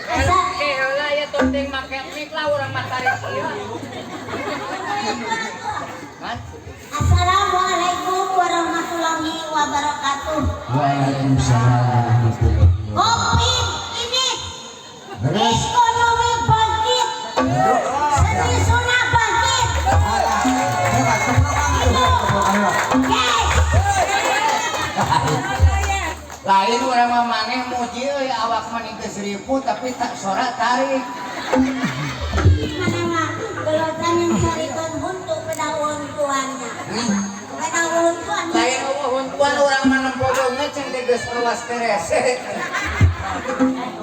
Asa Oke, heula ya tong make mic lah urang mah tarik ieu. Kan? Assalamualaikum warahmatullahi wabarakatuh. Waalaikumsalam warahmatullahi wabarakatuh. Covid ini Terus ekonomi bangkit. Seni Sunda bangkit. Itu. Yes. Lain urang mah maneh muji euy, awak mah geus ripuh tapi tak sora tarik. Mana mah gelotan yang carikeun huntu pada untuannya. Pada untuan. Lain eueuh huntuan, urang mah nempo beungeut ceng teh geus kawas terese.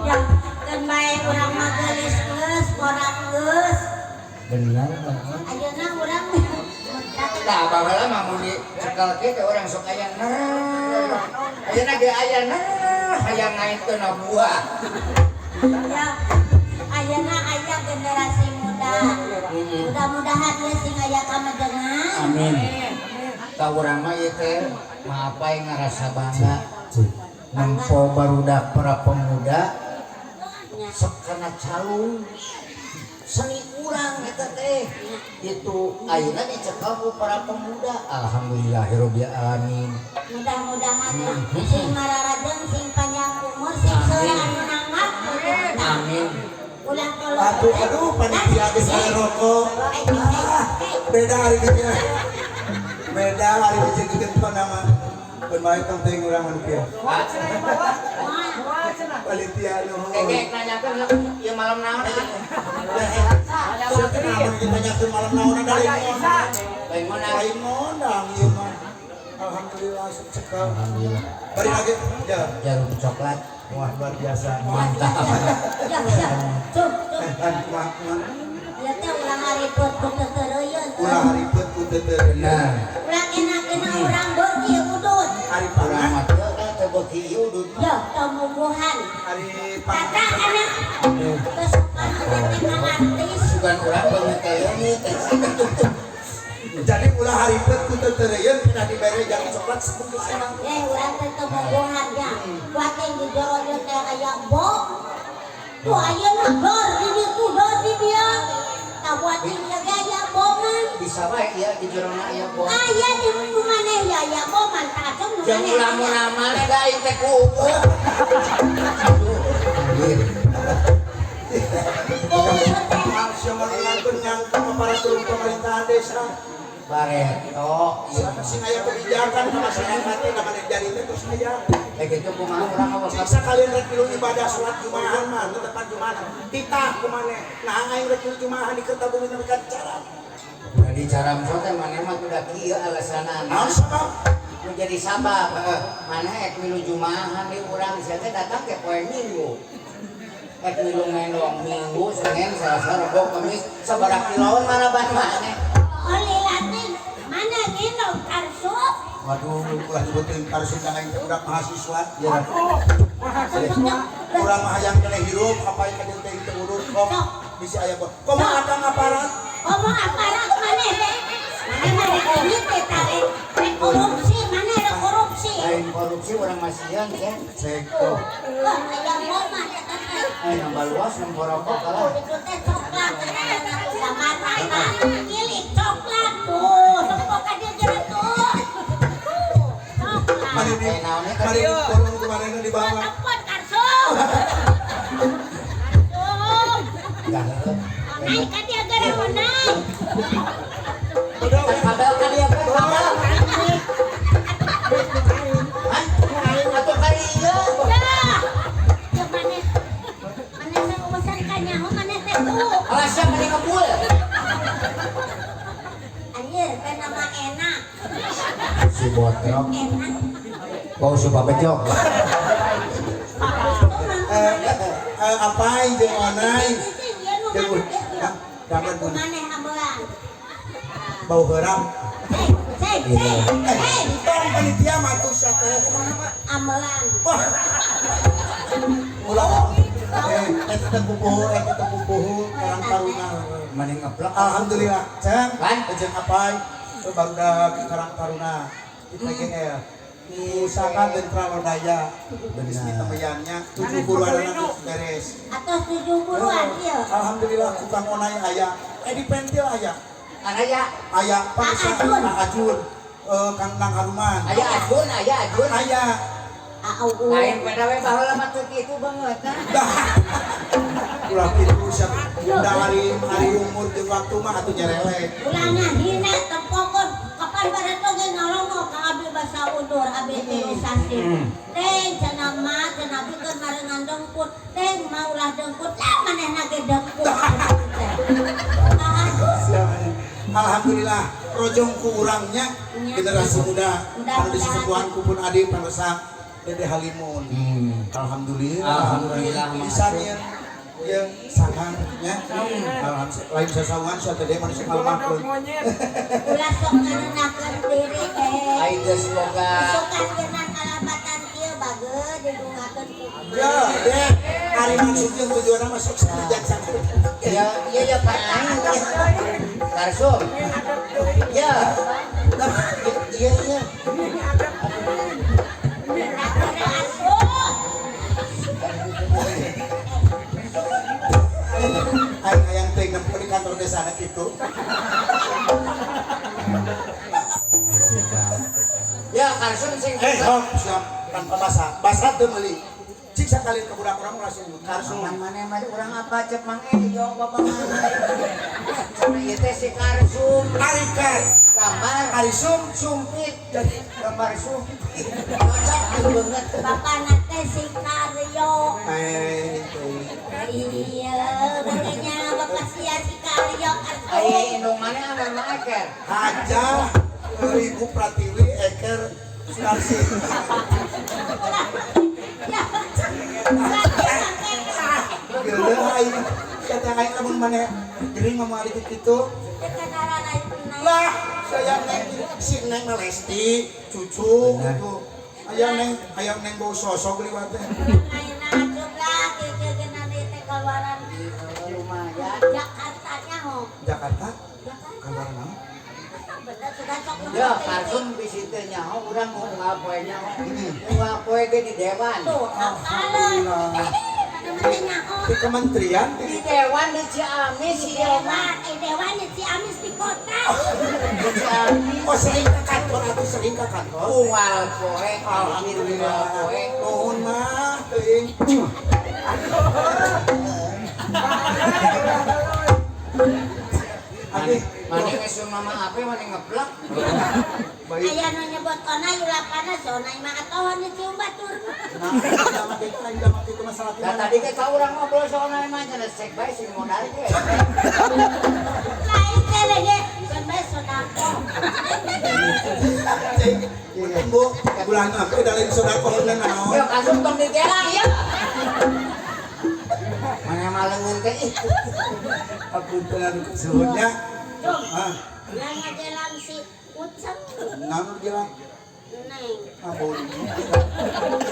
Ya, keun bae urang mah geulis geus, borak geus. Benar banget. Ayeuna urang Tah, baheula mah mun dicekel kieu teh urang sok aya ner. Ayeuna ge aya ner, hayang ngaitkeun buah. Ya, ayeuna aya generasi muda. Mudah-mudahan ieu sing aya kamajengan. Amin. Tah, urang mah ieu teh maapai ngarasa bangga nempo barudak para pemuda sok kana calung seni urang eta teh. Itu ayeuna dicekel ku para pemuda, alhamdulillahirabbil alamin. Mudah-mudahan sing mararajeng, sing panjang umur, sing seueur anu nanggap. Amin. Ulah tolong. Aduh, aduh, panitia geus aya rokok. Ah, beda hari kieu. Beda hari kieu kieu nama. Keun bae tong teuing urang anu kieu. Panitia nuhun. Kekek nanyakeun ieu malam naon ah? Sia teh naon ditanyakeun malam naon, ada lain ngondang. Lain ngondang. Lain ngondang ieu mah. Alhamdulillah cekal. Alhamdulillah. Bari lagi ya. Jarum coklat. Wah, luar biasa. Mantap. Ya, ya. Cuk, cuk. Eh, kan kumaha kumaha. Ieu teh ulah ngariput ku teu. Ulah haripet ku teu teureuyun. Benar. Ulah enak-enak urang beuki udut. Ari Urang pangan, mah teu ka teu beuki ieu udut mah. Ya, teu mumbuhan. Ari pangan. Tata kana geus sopan teh artis. Bukan urang beungeut teh leungit teh. Jadi ulah haripet ku teu teureuyun, kedah dibere jarum coklat sebungkus enak. Eh, urang teh teu mumbuhan ya. Buat di jero ieu teh aya bom. Tuh ayeuna dor di ditu, dor di dieu. Tah, buat ieu ge aya boman. Bisa wae ieu di jerona aya bom. Aya di nu maneh ya aya boman tah acung nu Jeung maneh. ulah mun maneh da aing teh ku ukur. Aduh. Ukur teh. Sia ngulangkeun nyangka aparatur pemerintahan desa. Bareto ieu. Sing aya kebijakan ka masyarakat teh da maneh jadi teh terus aya. Eh, kitu kumaha urang awak. Siksa kalian rek milu ibadah salat Jumahan mah tetepan Jumahan. Titah ku maneh. Nah, aing rek milu Jumahan di Kertabumi nepi ka cara. Jadi cara teh maneh mah udah kieu alasanana. Naon sabab? Menjadi sabab maneh ek milu Jumahan di urang, sia teh datang ke poe Minggu. Ek milu ngendong Minggu, Senin, Selasa, Rebo, Kamis, sabaraha kiloan maraban maneh. Oleh latin mana gendong karsup. Waduh, ulah nyebutin karsun da aing teh budak mahasiswa. Ya. Urang mah hayang keneh hirup, apa ka dieu teh teu urut kok bisi aya kok. Komo akang aparat. Komo aparat maneh teh. Maneh mah rek ini teh tarik rek korupsi, maneh rek korupsi. Lain korupsi, urang masihan sia. Cek. Tuh, wah aya boman eta teh. Eh, nambah luas nempo rokok kalah. Tuh, itu teh coklat, eta tuh sama mata. Milik coklat tuh, tempo ka dieu geura tuh. Tuh, coklat. Mari di Eh, naonnya mari tadi? di kurung kemarin di Tuh, bawah. telepon karsup. Karsup. Enggak heueuh. Naik ka dieu geura mau naik. Udah, Kabel ka dieu kan kabel. Hah? Atuh kali ieu. Ya. Ya maneh. Maneh teh urusan kanyaho maneh teh tuh. Alah, sia mending ngebul. Anjir, teh nama enak. Si botrok. Enak. Bau supa bejok. Eh, eh, apai jeung onai jeung Hah? dapat Aku maneh ambelan. Bau heurang. Hei, hei, hei, Eh, hei. tong panitia mah tuh sia teh. Ambelan. Wah. Ulah. Eh, eta teh pupuhu, eta teh pupuhu Karang Taruna. Mending ngeblok. Alhamdulillah, Ceng. Lan? Jeung apai barudak Karang Taruna IPGL. Pusaka Gentra Lodaya. Geus ditemeyannya tujuh guru anak. Beres. Atos 70-an ieu. Alhamdulillah ku Kang Onai aya. Edi Pentil aya. Aya. Aya Pak Ajun. Kang Nang Haruman. Aya Ajun, aya Ajun. Aya. Lain pada we baheula mah teu kitu banget nah. Ulah kitu sia. Da hari umur jeung waktu mah atuh nyerelek. Ulah ngahina tempokon kapan bareto ge ngalongok ka abdi basa udur abdi tilu sasih. Teh cenah mah cenah abdi keur marengan dengkut. Teh mah ulah dengkut lah manehna ge dengkut. Alhamdulillah rojong ku urangnya generasi muda anu disesepuhan ku pun adi pangresa Dede Halimun. Alhamdulillah. Alhamdulillah bisa ya sangang nya. Alhamdulillah lain sasawangan sia teh manusia ngalemahkeun. Ulah sok ngarenakeun diri teh. Aing geus boga. Sokan geunah kalapatan kieu bageut didungakeun ku. Ya, deh. Ari maksud jeung tujuanna mah sok saja. Ya, iya ya Pak Aing. Karsum. Ya. Iya iya. Aing hayang teh nempo di kantor desa anak itu. Ya Karsum sing hop siap tanpa basa. Basa teu meuli. Cik sakali ke budak urang langsung Karsum. Maneh mah urang apa cek Mang Eyo bapak maneh. Cenah ieu teh si Karsum. Ari kar gambar ari sum sumpit jadi gambar sumpit. Cocok banget. Bapana teh si Karyo. Iya, makanya bapak sia si Karyo. Ai indung maneh aman mah eker. Hajah Ibu Pratiwi Eker Sukarsi. Geuleuh aing kata aing lamun maneh gering ngomong ari kitu. Lah, saya neng si Neng Lesti, cucu gitu. Aya neng, aya neng bau sosok liwat teh. Ayeuna jumlah kieu geuna teh kaluaran lumayan. Jakarta nya ho. Jakarta? Kaluaran naon? Ya, Karsum bisi teh nyaho urang unggal poe nyaho. Unggal poe ge di dewan. Tuh, alhamdulillah. Di kementerian di dewan di Ciamis di dewan, dewan di Ciamis di kota. Di Ciamis. Oh, sering ke kantor atau sering ke kantor? Unggal poe, alhamdulillah poe. Nuhun mah teuing. Abi, maneh geus mama ape maneh ngeplak. Aya nu nyebut onai ulah panas, onai mah atohan dicium batur. Nah, jangan itu masalah. Nah, tadi ke ka urang ngobrol soal onai mah cenah cek bae sing modal ge. Lain teh ge, keun bae sedekah. Cek, Bu, ulah ngake da lain sedekah naon. Yo kasum tong digelang ieu. Maneh mah leungeun teh ih. Apunten anu suhunnya. Jom. Ulah ngagelang si Uceng. Naon gelang? Neng. Ampun.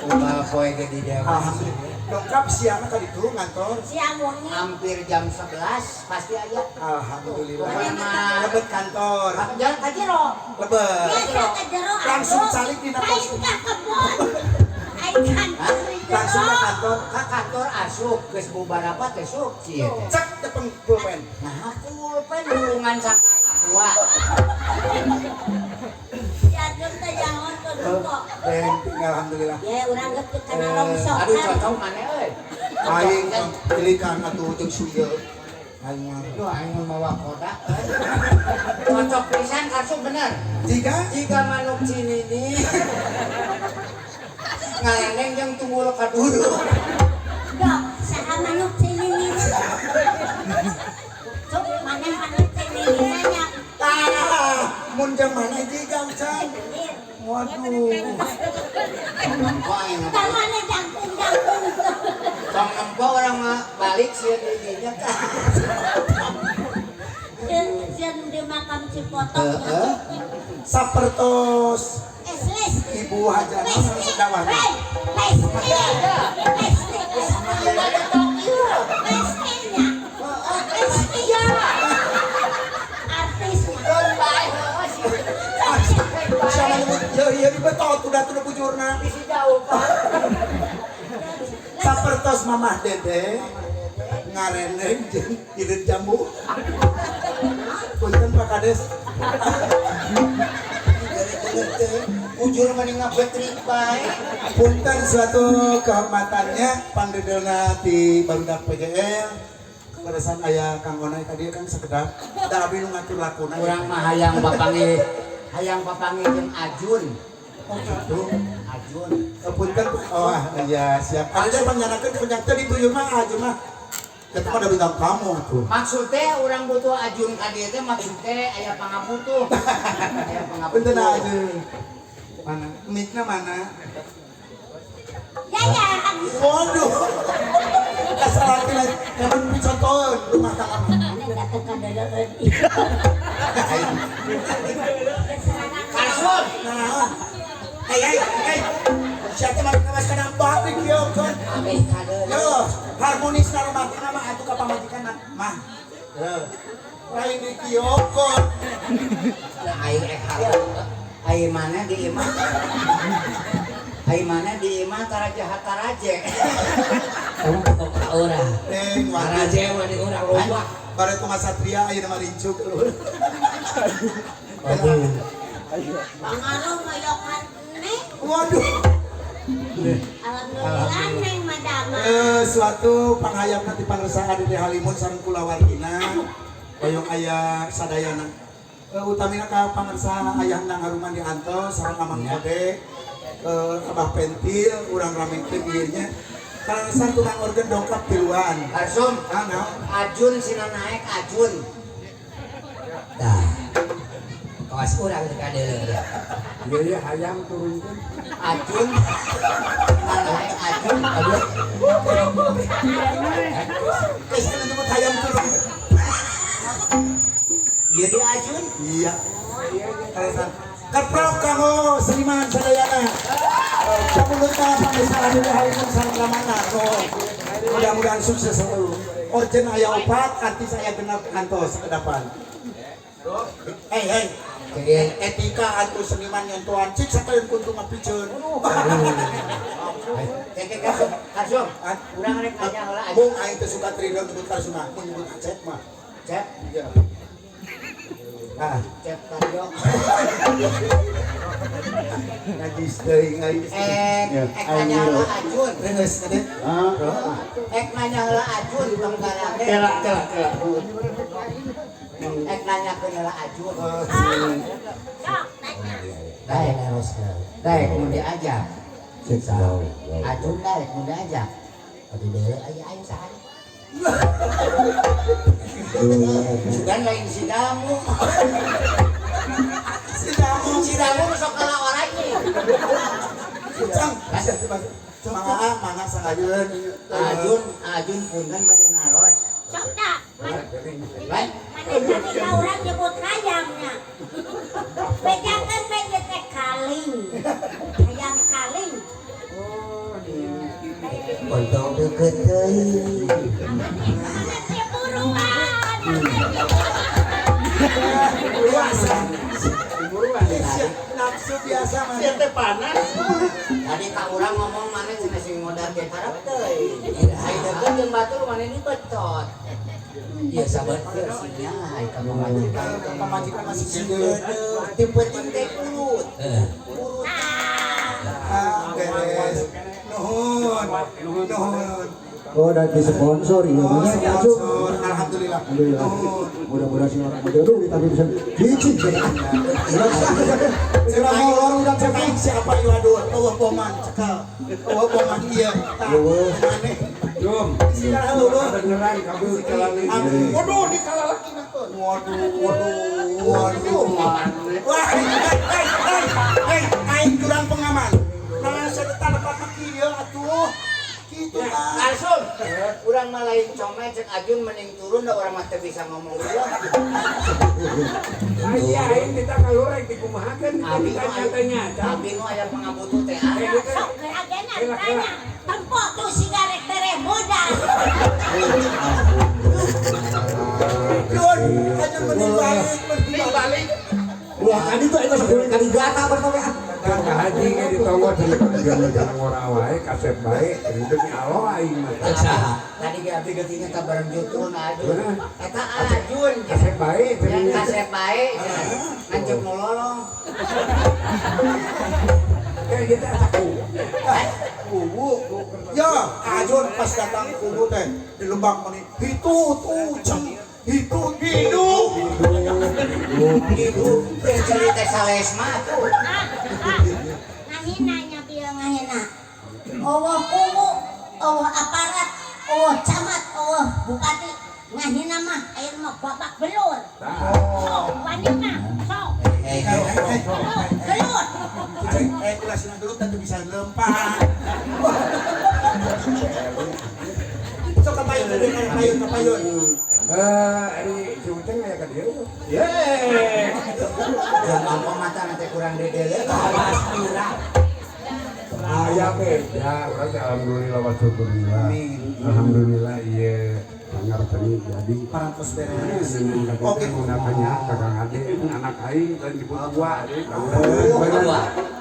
Unggal poe ge di dewan. Alhamdulillah. Lengkap siang ka ditu ngantor. Siang wengi. Hampir jam 11 pasti aya. Alhamdulillah. Lebet kantor. Jalan ka jero. Lebet. Biasa ka jero. Langsung calik dina pos. Lain ka kebon. Aing kantor. Langsung ka kantor. Ka kantor asup geus bubar apa teh sup cieu teh. Cek tepeng pulpen. Nah, pulpen hurungan sangka aqua. Jadun teh jangan kok. Alhamdulillah. Ya urang geus kana longsor. Aduh cocok maneh euy. Aing pilikan atuh jeung si ieu. Aing mah. Duh aing mah mawa kodak. Cocok pisan Karsum bener. Jika manuk cinini. Ngalendeng jeung tunggul kaduru. Dok, saha manuk cinini? Cuk, maneh manuk cinini nya. Ah, mun jeung maneh jiga Ucang. Waduh. Tang maneh jangkung-jangkung. Tong nempo urang mah balik sieun di dinya ka. Sieun di makam Cipotong. Heeh. Sapertos Ibu Hajah Sedawah. Iya di betot udah tuh bujurna. Bisi jauh Pak. Saper Sapertos Mamah Dede ngareneng jeung hideut jambu. Punten Pak Kades. Ujur mending ngabetrik bae. Punten suatu kehormatannya pangdedelna ti barudak PGL. Kaleresan aya Kang Onai tadi kan sekedap. Da abi nu ngatur lakuna. Urang mah hayang papanggih jeung Ajun. Oh gitu. Ajun. Punten. Oh iya siap. Ada panyanakeun kunyak teh dituyur mah Ajun mah. Eta mah da bintang tamu atuh. Maksud teh urang butuh Ajun ka dieu teh maksud teh aya pangabutuh. Aya pangabutuh. Punten Ajun. Mana? Mic-na mana? Yaya. Waduh. Kasalaki lain nyaman picontoeun rumah tangga mah. Neng dateng ka deuleueun. Karsun. Naon? Hei hei hei. Sia teh mah kawas kana balik kieu kan. Abeh kadeuleuh. Yo, harmonis na rumah tangga mah atuh ka pamajikan mah. Heuh. Lain di kieu kan. Da aing ek hareup. Ai mana di imah? Ai mana di imah taraja hataraje. Oh, ka urang. Neng, Taraje mah di urang loba. Bare kumaha satria ayeuna mah rincuk. Aduh. Pangaruh moyokan neng. Waduh. Alhamdulillah neng madama. Suatu panghayamna ti pangresa Dede Halimun sareng kulawargina. Hoyong aya sadayana. Utamina ka pangersa ayahna ngaruman di antos sareng Amang Kode, Abah Pentil urang ramekeun ieu nya. Kaleresan tukang organ dongkap tiluan. Karsum, Ah, naon? Ajun sina naek Ajun. Tah. Kawas urang teh kadeuleuh. Ieu ieu hayang turunkeun. Ajun. Sina naek Ajun. Aduh. Geus nyebut hayam turun. Ieu di Ajun. Iya. Kaleresan. Keprok kanggo seniman sadayana. Sapulunta pangersa Dede Halimun sareng ramana. Mudah-mudahan sukses selalu. Orjen aya opat, artis aya genap antos ke depan. Hei hei. Etika atuh seniman nyontohan cik sakalian kuntungan piceun. Keke Karsum. Urang rek nanya heula Ajun. Mung aing teu suka tridon nyebut Karsum mah, mun nyebut Acep mah. Cep, Iya. Ah, Cep Taryo. Najis teuing aing. Ek nanya heula Ajun. Geus teh. Ah, Ek nanya heula Ajun tong garage. kela kela kela. Ek nanya ke heula Ajun. Sok nanya. Daek daek mun diajak. Ajun daek mun diajak. Atuh deuleu aya aing saha. Sugan lain si Damu. Si Damu, Si Damu sok kalah orangnya. Cang, mangga mangga sangajeun. Ajun, Ajun punten bade naros. Sok dah. Lain Mana tadi ka urang nyebut hayamnya. Bejakeun we ieu teh kaling. Hayam kaling. Ontong deukeut teuing. Mana teh buruan. Biasa. Nafsu biasa mah. Sia teh panas. Tadi ka urang ngomong mana cenah sing modal ge karep teuing. Ai deukeut jeung batur mana ini betot. Iya sabar. Sia ai ka pamajikan. Pamajikan masih gede. Ti penting teh urut. Heeh. Urut. Ah, beres. Nuhun. Nuhun. Oh, dan di sponsor iya. Oh, Alhamdulillah. sponsor. Alhamdulillah. Alhamdulillah. Nuhun. Mudah-mudahan sih orang muda dulu tapi bisa biji. Sudah molor udah Cek cekik. siapa ieu aduh, eueuh boman cekal. Eueuh boman ieu. Tah, Eueuh. maneh. Jom. Sekarang eueuh. Beneran kabel jalan ini. Waduh, di kalalaki na tuh. Waduh, waduh, waduh. Wah, hei, hei, hei, hei, aing kurang pengaman. Nah, saya tetap lepat mah kieu atuh. Kitu tah. Langsung. Urang mah lain comel cek Ajun mending turun da urang mah teu bisa ngomong ieu. Iya, aing kita kalurek dikumahakeun Abi nu ditanya-tanya. Abi nu aya pangabutuh teh ah. Sok geragena tanya. Tempo tuh sigaret tere modal. Yun, aja mending balik, mending balik. Wah, tadi tuh itu sebelum kali gata pertama. Haji ge ditonggo cenah cenah ngora wae kasep bae itu ni alo aing mah. Tadi ge abdi geutingna ka bareng jutun Ajun. Eta Ajun kasep bae cenah. Kasep bae cenah. Ngancep nu lolong. Kayak gitu aku. Kubu. Ya, Ajun pas datang kubu teh di Lembang meni hitu tuh ceng hitu hidup. Hidup cerita salesma tuh. Ngahina nya bieu ngahina. Eueuh kubu, eueuh aparat, eueuh camat, eueuh bupati. Ngahina mah ayeuna mah babak belur. Sok wani mah, sok. Gelut. Ulah sina gelut tentu bisa lempar. Sok kapayun kapayun kapayun. Ari si Uceng aya ka dieu. Ye. Jeung ongkoh mata nanti kurang dedele. Aya beda, urang teh alhamdulillah wa syukurillah. Alhamdulillah ieu sanggar seni jadi parantos beres. Oke, menggunakannya kakang ade anak aing dan jemput gua.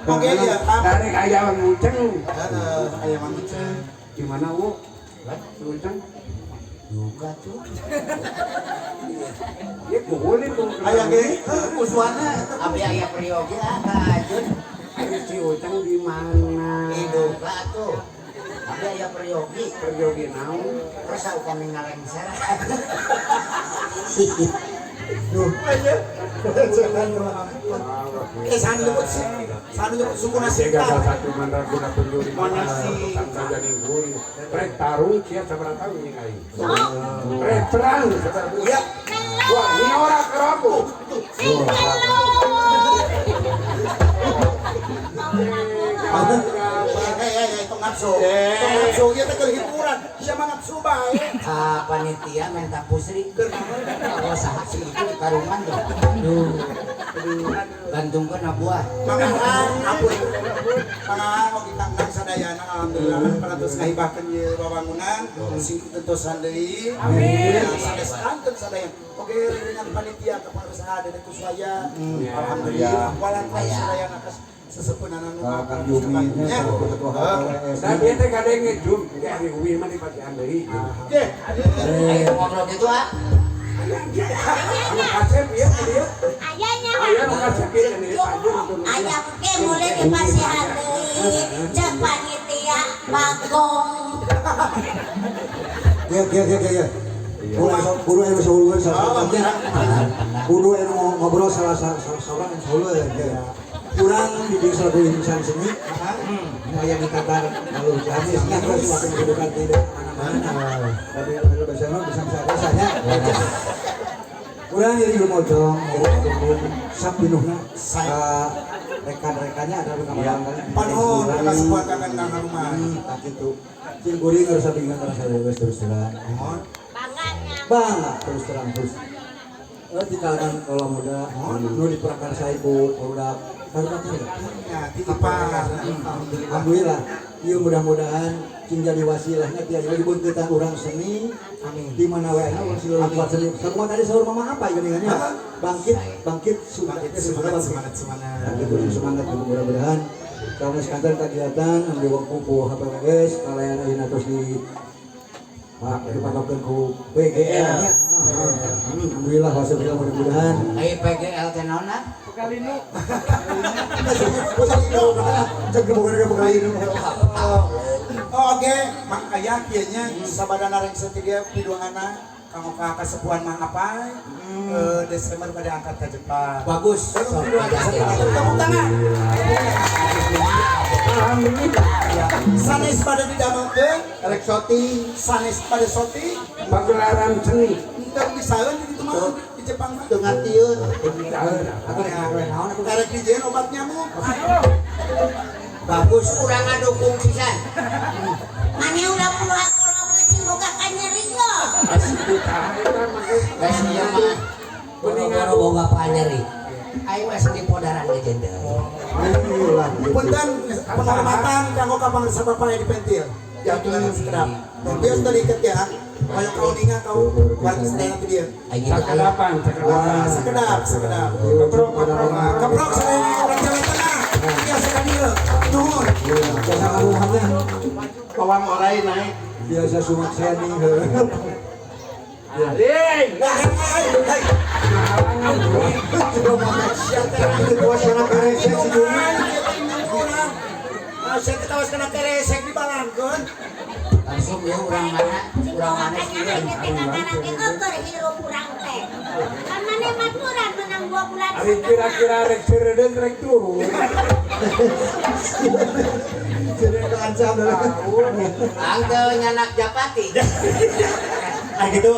Oke ya. Dari aya Mang Uceng. Heeh, aya Mang Uceng. Gimana, Wu? Si Uceng? Duka tuh. Ya kulit tuh. Aya ge musuhna abdi aya perioge ah ka Ajun. Si Uceng di mana? Duka tuh. Abdi aya periogi. Periogi naon? Terus upami ngalengser. Duh, aya. Sanu nyebut sih. Sanu nyebut suku nasi. Jaga satu mandar guna tunjuk di mana jadi guli. Rek tarung sia sabaraha tahun jeung aing. Rek perang sabaraha. Iya. Wah, ini ora kerapu. Tong ngapsu. Tong ngapsu ieu teh keur hiburan. Sia mah ngapsu bae. Ka panitia minta pusri keur naon saha sih itu di karungan tuh. Aduh. Gantungkeun buah. Mangahan ampun. Mangahan oge tanggang sadayana alhamdulillah parantos ngahibahkeun ieu wawangunan sing tentosan deui. Amin. Sanes kanten sadayana. Oge dengan panitia kapangusaha Dede Kuswaya. Alhamdulillah walantas sadayana sesepunan anu Kang Yumi nya ketua HPWS. Dan dia teh kadenge jum, ge ari uwi mah dipasihan deui. Oke. Ayo ngobrol gitu ah. Anu kasep ieu ka dieu. Aya nya. Aya nu kasep ieu ka dieu. Aya ke mulai dipasihan deui. Ceuk panitia bagong. Ge ge ge ge. Kudu anu saulueun salah kudu anu ngobrol salah saurang anu saulueun. Kurang di desa satu insan seni, yang dikatar lalu Ciamis, nya terus waktu kehidupan tidak kemana-mana. Tapi kalau bahasa bisa bisa rasanya. Kurang jadi lumojong, sap pinuhna, rekan-rekannya ada kamar kali. Panuhun, ada sebuah kangen kang rumah. Tak itu. Cil guring harus sabingan terus terus terang. Bangga terus terang terus. Di kalangan kalau muda, nu diprakarsai ku produk alhamdulillah, iya mudah-mudahan cing jadi wasilahnya tiada lagi buntetan orang seni, di mana wae urang selalu seni. Semua tadi sahur mama apa geuningannya? Bangkit, bangkit, semangat, semangat, semangat. Semangat, mudah-mudahan karena sekarang kegiatan ambil waktu ku HPWS, kalian ayeuna terus di dipantaukeun ku PGL nya. Alhamdulillah, alhamdulillah mudah-mudahan. Ai PGL teh naonna? Pekalinu. Pekalinu. Cek bukan Pekalinu. Oh, oke, mak aya kieu nya sabadana rengse ti dieu piduana kanggo ka kasepuhan mah apa? Desember pada angkat ka Jepang. Bagus. Tepuk tangan. Alhamdulillah. Sanes pada didamangkeun rek shooting, sanes pada shooting pagelaran seni. Teu bisaeun di ditu mah di Jepang mah. Teu ngartieun. Aku rek naon aku rek dijieun obat nyamuk. Bagus urang ngadukung pisan. Mane ulah puluhan kolok sing boga kanyeri yo. Geus ieu mah boro-boro boga panyeri. Aing mah seni podaran ge jender. Punten penghormatan kanggo ka pangersa bapak di pentil. Ya tuh sekedap. Bios tadi iket ya. Kayak kau ninga kau warga sedaya itu dia. Sakedapan, sakedapan. Sekedap, sekedap. Keprok, keprok. Keprok sadaya orang Jawa Tengah. Ya sekali. ieu. Nuhun. Biasa ngaruhannya. Bawang orai naik. Biasa sumak seni heuh. Aling. Saya ketawas kena keresek dibalangkeun. Langsung ya urang mana sih keur hirup urang teh. Kan maneh maturan menang 2 bulan. Ari kira-kira rek ciredeung rek turun. Jadi keancam dah. Angkel nyanak japati. Ah gitu.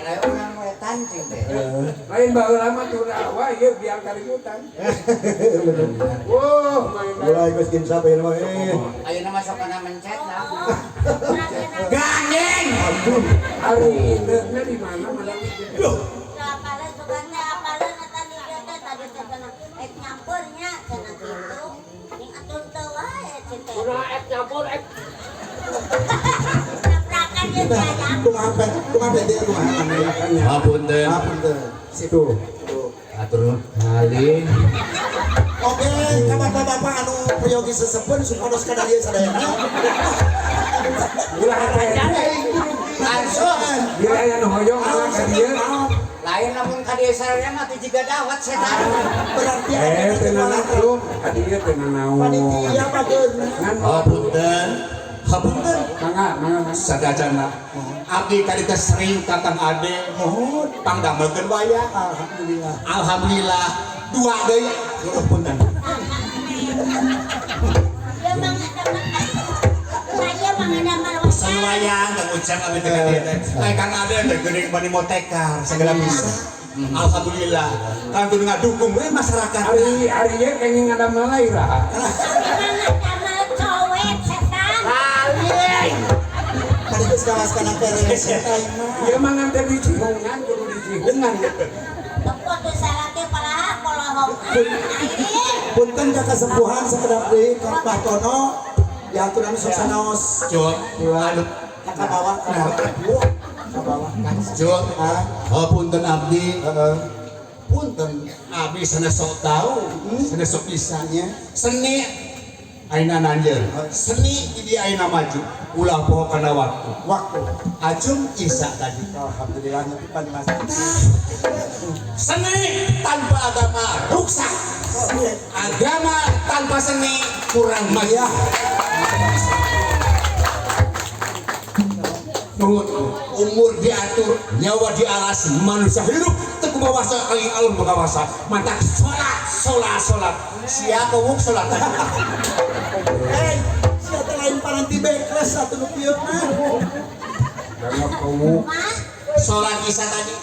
Lain urang wetan cing teh. Lain baheula mah turun wah ieu biang kaributan. Wah, mulai geus insaf ayeuna mah. Ayeuna mah sok kana mencet lah. Gandeng. Ampun. Ari indekna di mana malam itu? Apaleun sugan teh apaleun eta di dieu teh tadi teh cenah ek nyampur nya cenah kitu. Ning atun teu wae cing teh. Kunaha ek nyampur ek. Tabrakan ye teh aya. Kumaha teh kumaha. Hapunten. Hapunten. Situ. Atur haling. Oke, ka bapak-bapak anu priyogi sesepeun supados ka dieu sadayana. Ulah teh. Langsung. Ieu aya nu hoyong ala ka dieu. Lain lamun ka dieu sareng mah teu jiga dawat setan. Berarti teu nanaon ka dieu teu nanaon. Panitia bageurna. Hapunten. Hapunten. Mangga, mangga. Sadajana. Abdi tadi teh sering ka Kang Ade Mohon pangdamelkeun wayang. Alhamdulillah. Alhamdulillah. Dua deui. Punten. Ieu mah ngadamel Pesan wayang Kang Ucang abdi teh ka dieu teh. Ai Kang Ade teh geuning bani motekar segala bisa. Alhamdulillah. Kantun ngadukung we masyarakat. Ari ari ieu kenging ngadamel ira. Ngadamel cowet setan. Aling. Tadi geus kawas kana keresek aing mah. Ieu mah ngan teh dicihungan kudu dicihungan. Tepo teu salake palaha polohong. Punten ka kasepuhan sakedap deui ka Bah Tono diaturan sok sanaos. Cuk, anu ka bawah ka bawah. Cuk, hapunten abdi. Heeh. Punten abdi sanes sok tahu, sanes sok bisa. Seni ayeuna nanjeun. Seni di dieu ayeuna maju. Ulah poho kana waktu. Waktu. Acung Isa tadi. Alhamdulillah nyepi Mas. Seni tanpa agama rusak. Agama tanpa seni kurang maju. Nuhun, umur diatur, nyawa dialas, manusia hidup teu kumawasa kaling alun bakawasa. Mantak salat, salat, salat. Sia kewuk salat tadi. Hei, sia teh lain paranti bekles atuh nu kieu mah. Jangan kewuk. Salat Isya tadi.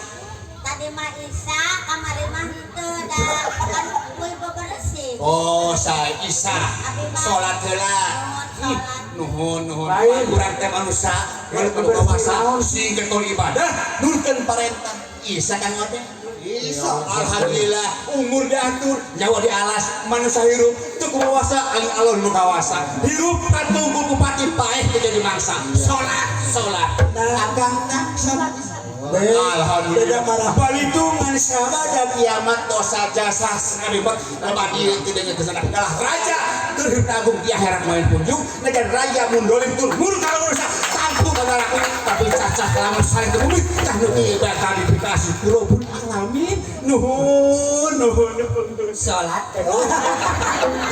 Tadi mah Isya, kamari mah henteu da kan kuy bebersih. Oh, sa Isya. Salat heula. Nuhun nuhun. Urang teh manusia, walaupun kawasa sing getol ibadah, nurkeun parentah. Isa Kang Ode. Isa alhamdulillah umur diatur, nyawa dialas, manusia hirup teu kumawasa aing alon nu kawasa. Hirup katunggu bupati paeh teu jadi mangsa. Salat, salat. Akang tah salat. Alhamdulillah. Balitungan sama dan kiamat dosa jasa sengaribet lebat ieu teu deungeun kesana. Kalah raja keur agung di akhirat main kunjung, najan raja mundolim tur murka manusia tampu kana tapi cacah lamun saling ke bumi tah nu kieu bakal dipikasih ku Rabbul Alamin. Nuhun nuhun nuhun. Salat.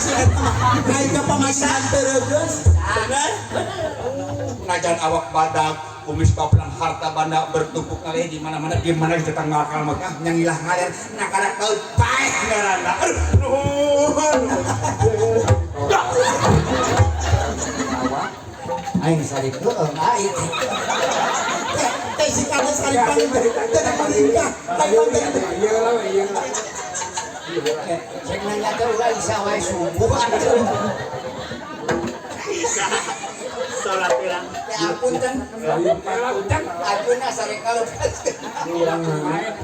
Si eta mah naik ka pamajikan teu Bener? Najan awak badak kumis kaplang harta banda bertumpuk kali di mana-mana di mana di tetangga akal Mekah nyangilah ngalir nakara tahu paeh ngaranna. Aduh nuhun. Aing sari heueuh aing. Teh si kana sari paling teh menikah. Ieu lah ieu. Cek nanya teh ulah Isya wae subuh atuh. Isya. Salat heula. Ya ampun teh. Ampun sare kaleupas. Urang mana?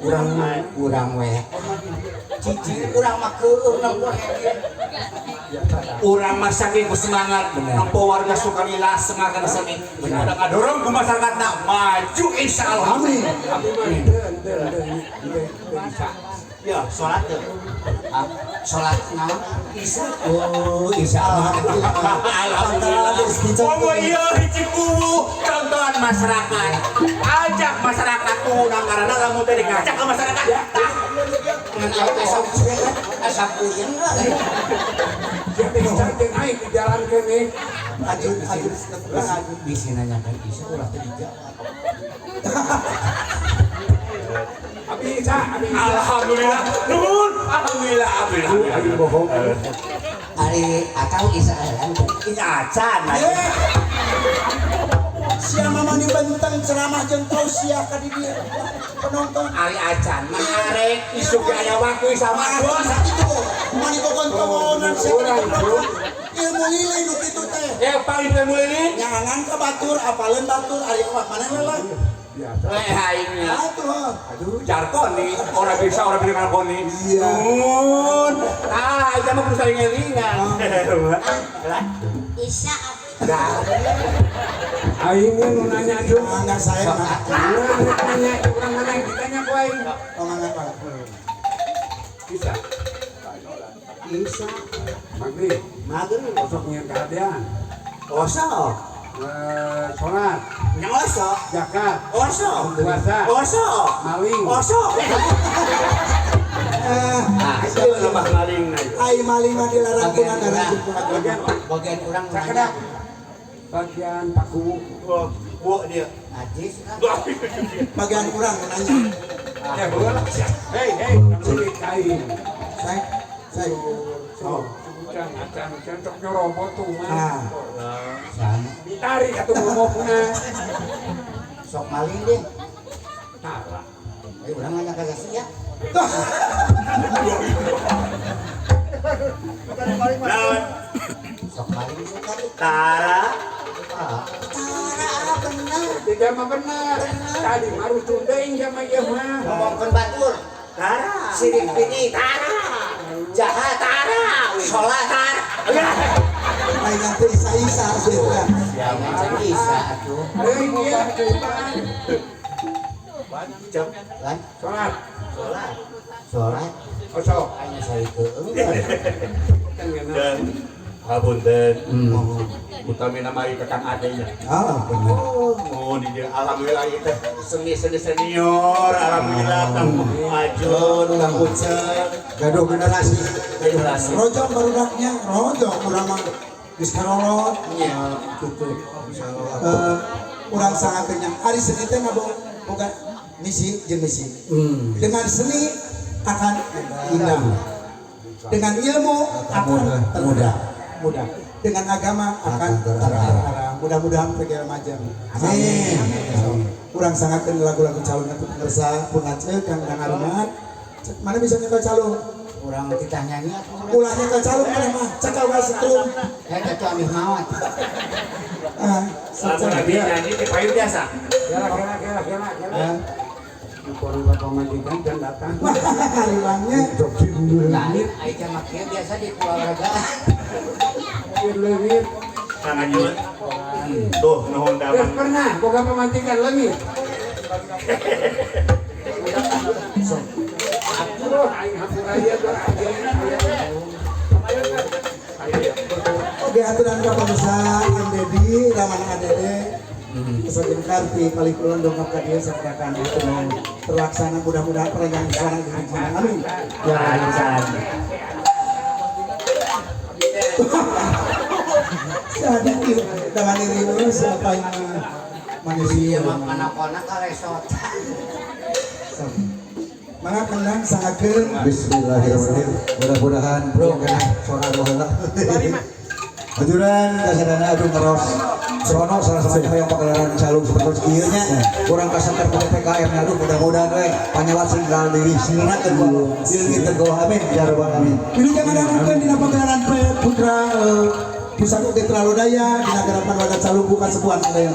Urang mana? Urang we. Cici urang mah keueuh nempo ieu. Urang mah saking semangat nempo warga Sukalila semangat kana seni. Udah ngadorong ku masyarakatna maju insyaallah. Amin. Abi mah henteu henteu henteu bisa. Ya, salat teu. Salat naon? Isya. Oh, isya. Alhamdulillah. Oh iya hiji kuwu contohan masyarakat. Ajak masyarakat tuh karena lamun teh dikacak ke masyarakat. Tah. Ngan asa puyeng lah. Jadi cantik aing di jalan kene. Ajun ajun ajun bisi nanyakan Isya ulah teu dijawab. Abi Isa, abi Isa. Alhamdulillah. Nuhun. Alhamdulillah, alhamdulillah. Aing bohong. Ari akang Isa heula. Ini acan. Sia mama ni benteng ceramah jeung tausiah ka di dieu. Penonton Ari acan mah arek isuk ge aya waktu sama bos. Itu mani kogontogonan sia ilmu lilin nu kitu teh. Paling ilmu lilin nyangan ka batur apaleun batur ari awak maneh lelah. Biasa. Aing. Atuh. Aduh, jargon nih. Orang bisa orang bilang jargon nih. Iya. Nuhun. Ah, itu mah kudu saling ngelingan. Lah. Isya abi. Aing nu nanya jeung mangga saya mah. Nanya urang mana ditanya ku aing. Oh mangga Pak. Bisa. Isa. Maghrib. Maghrib osok nyian kahadean. Osok. Sholat. Nya osok. Zakat. Osok. Puasa. Osok. Maling. Osok. Ah, itu lebah maling na. Ai maling mah dilarang ku nagara. Bagian urang sakedak. Bagian paku. Oh, bu dia. Najis. Bagian urang nanya. Ya, boleh. Hei, hei, kamu aing. Saya saya. Oh. Acan acan cok nyerobot tuh mah. Ditarik atuh momokna. Sok maling deh. Tara. Eh urang nanya ka sia. Naon? Sok maling sih tadi. Tara. Tara bener. Tiga mah bener. Tadi mah rusuh deui jama ieu mah. Ngomongkeun batur. Tara. Sirik bini. Tara. Jahat. Tara. Sholat. Tara. Aing teh isa-isa sih teh. Jangan isa atuh. Deui ieu Cep. Lan salat. Salat. Salat. Osok. Aing saeukeun. Dan hapunten. Utamina mari ka Kang Ade nya. Ah, bener. Oh, di dia alhamdulillah ieu teh seni-seni senior, alhamdulillah Kang Ajun, Kang Uceng, gaduh generasi. Generasi. Rojong barudaknya, rojong urang mah geus karolot. Nya. Gitu. Urang sangat kenyang. Ari seni teh boga misi jeung misi. Dengan seni akan indah. Dengan ilmu akan mudah. Mudah. Dengan agama akan terarah. Mudah-mudahan pergi remaja. Amin. Kurang sangat lagu-lagu calon itu pemirsa pun aja kang kang arumat. Mana bisa nyekel calon? Urang titah nyanyi atuh. Ulah nyekel calon mana mah? Cekal wae setrum. Eta tuh amih maot. Ah, lamun abi nyanyi teh payung biasa. Kela kela kela kela kela. Korban pamajikan dan datang. Hilangnya. Lain aing mah kieu biasa di keluarga. Leungit. Kang Ajun. Tuh nuhun damang. Pernah boga pamajikan leungit. Aduh, aing hampura ieu tuh aing. Oke, aturan ka pemirsa Kang Dedi, Raman Adede. Kesajeng Karti paling kulon dongkap ka dieu sakedakan terlaksana mudah-mudahan peregangan sekarang dirijina. Amin. Ya, amin. Sada ieu dangan diri siapa yang manusia mah kana-kana kalesotan. Mangga kendang sangakeun. Bismillahirrahmanirrahim. Mudah-mudahan bro kena sora baheula. Ajuran kasadana aduh ngeros. Sono salah satu yang pagelaran calung seperti kieu nya. Kurang kasanter ku PPKM nya aduh mudah-mudahan we panyawat singgal diri singnakeun ku dileungiteun ku amin ya rabbal alamin. Wilujeng ngadangukeun dina pagelaran Putra Pusat Ugi Tralodaya dina garapan warga Calung bukan sebuah sadaya.